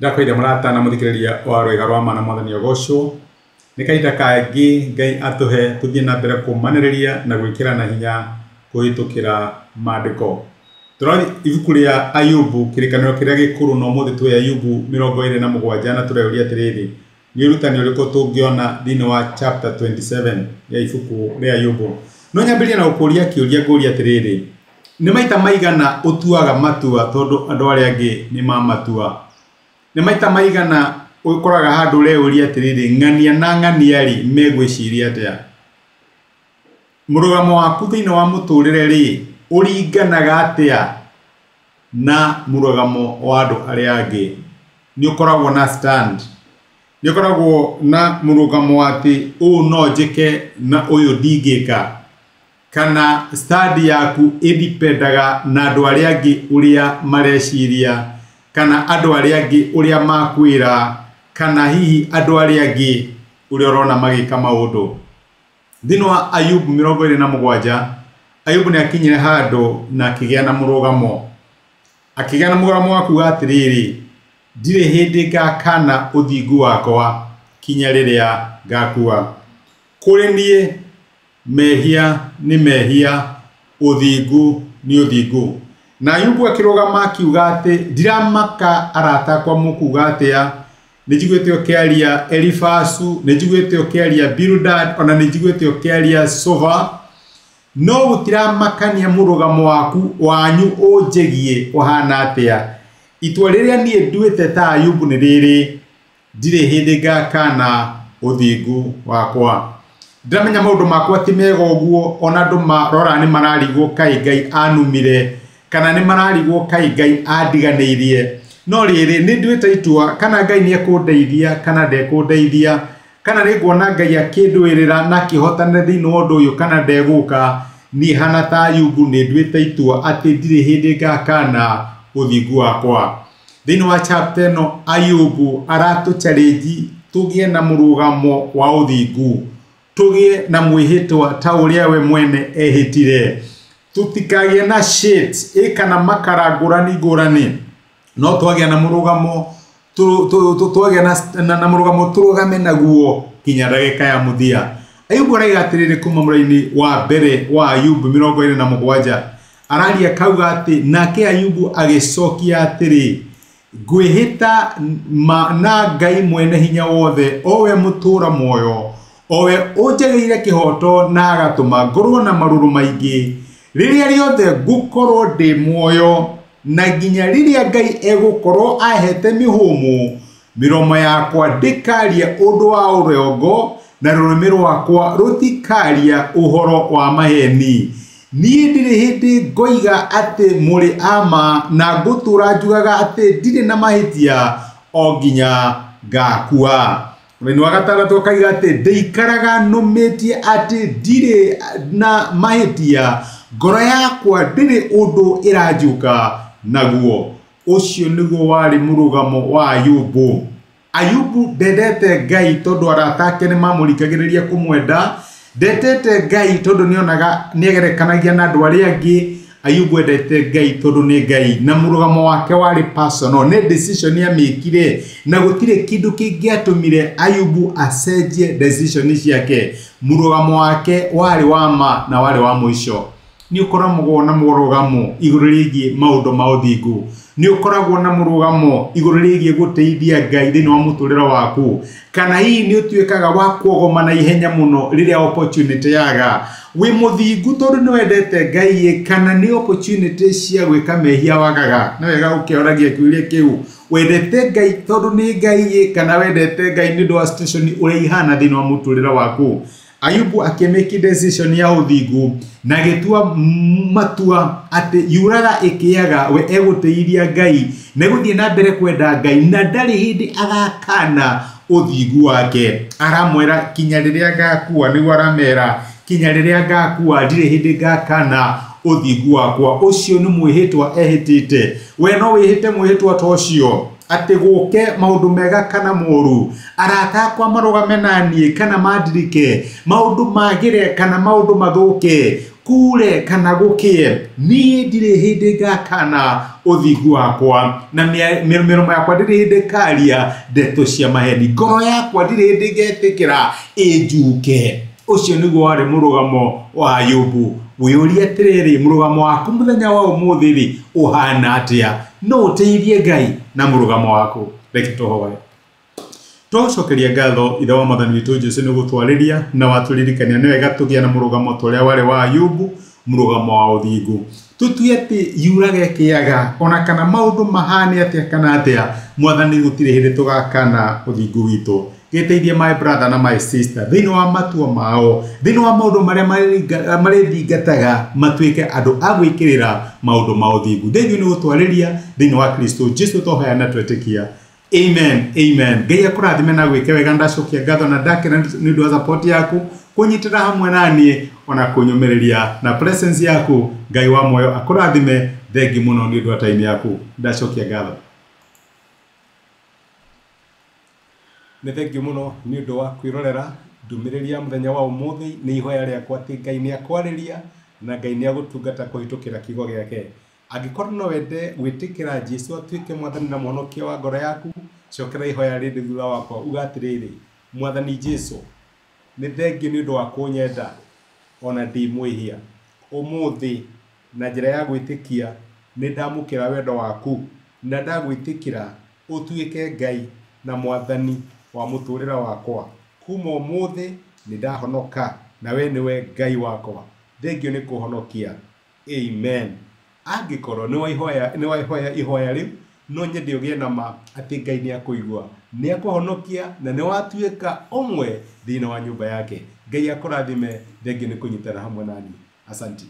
Ndakũire mũrata na mũthikĩrĩria wa rwĩga rwa mana mwathani ogocwo. Nĩ kahinda kangĩ Ngai atũhe tũthiĩ na mbere kũmanĩrĩria na gwĩkĩrana hinya kũhĩtũkĩra maandĩko. Tũrathiĩ ibuku rĩa Ayubu kĩrĩkanĩro kĩrĩa gĩkũrũ na ũmũthĩ twĩ Ayubu 27 na tũreyũria atĩrĩrĩ, nĩ ũrutani ũrĩkũ tũngĩona thĩinĩ wa chapter 27 ya ibuku rĩa Ayubu? No nyambĩrĩrie na gũkũria kĩũria ngũria atĩrĩrĩ, nĩ maita maigana ũtuaga matua tondũ andũ arĩa angĩ nĩ mamatua? Nĩ maita maigana ũkoraga handũ ũreyũria atĩrĩrĩ, ng'ania na ng'ania rĩ megwĩciria atĩa? Mũrũgamo waku thĩinĩ wa mũtũrĩre rĩ ũringanaga atĩa na mũrũgamo wa andũ arĩa angĩ? Nĩ ũkoragwo na stand, nĩ ũkoragwo na mũrũgamo atĩ ũũ no njĩke na ũyũ ndingĩka, kana stand yaku ĩdipendaga na andũ arĩa angĩ ũrĩa mareciria, kana andũ arĩa angĩ ũrĩa makwĩra, kana hihi andũ arĩa angĩ ũrĩa ũrona magĩka maũndũ. Thĩinĩ wa Ayubu 27, Ayubu nĩ akinyire handũ na akĩgĩa na mũrũgamo. Akĩgĩa na mũrũgamo wa kuuga atĩrĩrĩ, ndirĩ hĩndĩ ngakana ũthingu wakwa kinya rĩrĩa ngakua. Kũrĩ niĩ mehia nĩ mehia, ũthingu nĩ ũthingu. Na Ayubu akĩrũgama akiuga atĩ ndiramaka arata akwa mũkuga atĩa, nĩ njiguĩte ũkĩaria Elifazu, nĩ njiguĩte ũkĩaria Bildad, ona nĩ njiguĩte ũkĩaria Sofa, no gũtiramakania mũrũgamo waku wanyu ũnjĩgiĩ ũhana atĩa. Itua rĩrĩa niĩ nduĩte ta Ayubu nĩ rĩrĩ, ndirĩ hĩndĩ ngakana ũthingu wakwa. Ndiramenya maũndũ makwa ti mega ũguo, ona andũ marora nĩ mararigwo kaĩ Ngai anumire, kana nĩ mararigwo kaĩ Ngai andiganĩirie. No rĩrĩ, nĩ nduĩte itua kana Ngai nĩ ekũndeithia kana ndekũndeithia, kana nĩ nguona Ngai akĩndũĩrĩra na akĩhotanĩra thĩinĩ wa ũndũ ũyũ kana ndegũka. Niĩ hana ta Ayubu nĩ nduĩte itua atĩ ndirĩ hĩndĩ ngakana ũthingu wakwa. Thĩinĩ wa chapter ĩno Ayubu aratũ challenge tũgĩe na mũrũgamo wa ũthingu, tũgĩe na mwĩhĩtwa ta ũrĩa we mwene ehĩtire, tũtikagĩe na shades kana makara ngũrani ngũrani, no twagĩa na mũrũgamo twagĩa na mũrũgamo tũrũgame naguo kinya ndagĩka ya mũthia. Ayubu araiga atĩrĩrĩ kuma mũraini wa mbere wa Ayubu 27, araria akauga atĩ nake Ayubu agĩcokia atĩrĩ, ngwĩhĩta na Ngai mwene hinya wothe, o we mũtũũra muoyo, o we ũnjagĩire kĩhoto na agatũma ngorwo na marũrũ maingĩ, rĩrĩa rĩothe ngũkorwo ndĩ muoyo na nginya rĩrĩa Ngai egũkorwo ahete mĩhũmũ, mĩromo yakwa ndĩkaria ũndũ wa ũrongo na rũrĩmĩ rwakwa rũtikaria ũhoro wa maheni. Niĩ ndirĩ hĩndĩ ngoiga atĩ mũrĩ a ma na ngũtũũra njugaga atĩ ndirĩ na mahĩtia o nginya ngakua. Mũraini wa gatandatũ akaiga atĩ ndĩikaraga nũmĩtie atĩ ndirĩ na mahĩtia, ngoro yakwa ndĩrĩ ũndũ ĩranjuka naguo. Ũcio nĩguo warĩ mũrũgamo wa Ayubu. Ayubu ndendete Ngai tondũ arata ake nĩ mamũringagĩrĩria kũmwenda, ndendete Ngai tondũ nĩonaga nĩegerekanagia na andũ arĩa angĩ. Ayubu endete Ngai tondũ nĩ Ngai, na mũrũgamo wake warĩ personal, nĩ decision amĩkire na gũtirĩ kĩndũ kĩngĩatũmire Ayubu acenjie decision ciake. Mũrũgamo wake warĩ wa ma na warĩ wa mũico. Nĩ ũkoragwo na mũrũgamo igũrũ rĩgiĩ maũndũ ma ũthingu, nĩ ũkoragwo na mũrũgamo igũrũ rĩgiĩ gũteithia Ngai thĩinĩ wa mũtũrĩre waku, kana hihi nĩ ũtuĩkaga wa kuogoma na ihenya mũno rĩrĩa opportunity yaga. Wĩ mũthingu tondũ nĩ wendete Ngai, kana nĩ opportunity cia gwĩka mehia wagaga? Nĩ wega ũkĩoragia kĩũria kĩu. Wendete Ngai tondũ nĩ Ngai, kana wendete Ngai nĩ ũndũ wa situation ũrĩa ihana thĩinĩ wa mũtũrĩre waku? Ayubu akĩmake decision ya ũthingu na agĩtua matua atĩ yuraga ĩkĩaga we egũteithia Ngai na egũthiĩ na mbere kwenda Ngai na ndarĩ hĩndĩ agakana ũthingu wake. Aramwĩra kinya rĩrĩa ngakua, nĩguo aramera kinya rĩrĩa ngakua ndirĩ hĩndĩ ngakana ũthingu wakwa. Ũcio nĩ mwĩhĩtwa ehĩtĩte. We no wĩhĩte mwĩhĩtwa ta ũcio atĩ gũke maũndũ mega kana moru, arata akwa marũgame na niĩ kana mandirike, maũndũ magĩre kana maũndũ mathũke, Kure kana gũkĩe, niĩ ndirĩ hĩndĩ ngakana ũthingu wakwa, na mĩromo yakwa ndĩrĩ hĩndĩ ĩkaria ndeto cia maheni, ngoro yakwa ndirĩ hĩndĩ ngetĩkĩra ĩnjuke. Ũcio nĩguo warĩ mũrũgamo wa Ayubu. Wĩyũrie atĩrĩrĩ, mũrũgamo waku mũthenya wa ũmũthĩ rĩ ũhana atĩa? No ũteithie Ngai na mũrũgamo waku. Reke tũhoe. Twagũcokeria ngatho Ithe wa Mwathani witũ Jesu nĩ gũtwarĩria na watũririkania nĩ wega tũgĩe na mũrũgamo ta ũrĩa warĩ wa Ayubu, mũrũgamo wa ũthingu. Tũtue atĩ yuraga ĩkĩaga ona kana maũndũ mahane atĩa kana atĩa, Mwathani gũtirĩ hĩndĩ tũgakana ũthingu witũ. Gĩteithie my brother na my sister thĩinĩ wa matua mao, thĩinĩ wa maũndũ marĩa marĩthingataga, matuĩke andũ a gwĩkĩrĩra maũndũ ma ũthingu. Thengiũ nĩ gũtwarĩria thĩinĩ wa Kristo Jesu twahoya na twetĩkia. Amen, amen. Ngai akũrathime na gwĩke wega. Ndacokia ngatho na ndakena nĩ ũndũ wa support yaku, kũnyitĩra hamwe na niĩ ona kũnyũmĩrĩria na presence yaku. Ngai wa muoyo akũrathime. Thengi mũno nĩ ũndũ wa time yaku. Ndacokia ngatho. Nĩ thengiũ mũno nĩ ũndũ wa kwĩrorera ndũmĩrĩri ya mũthenya wa ũmũthĩ. Nĩ ihoya rĩakwa atĩ Ngai nĩ akwarĩria na Ngai nĩ agũtungata kũhĩtũkĩra kiugo gĩake. Angĩkorwo no wende gwĩtĩkĩra Jesu atuĩke mwathani na mũhonokia wa ngoro yaku, cokera ihoya rĩrĩ thutha wakwa, uga atĩrĩrĩ: Mwathani Jesu, nĩ thengiũ nĩ ũndũ wa kũnyenda ona ndĩ mwĩhia. Ũmũthĩ na njĩra ya gwĩtĩkia nĩ ndamũkĩra wendo waku na ndagwĩtĩkĩra ũtuĩke Ngai na mwathani wa mũtũrĩre wakwa. Kuma ũmũthĩ nĩ ndahonoka na we nĩwe Ngai wakwa. Thengiũ nĩ kũhonokia. Amen. Angĩkorwo nĩ waihoya ihoya rĩu, no nyende ũgĩe na ma atĩ Ngai nĩ akũigua, nĩ akũhonokia na nĩ watuĩka ũmwe thĩinĩ wa nyũmba yake. Ngai akũrathime. Thengiũ nĩ kũnyitana hamwe naniĩ. Asanti.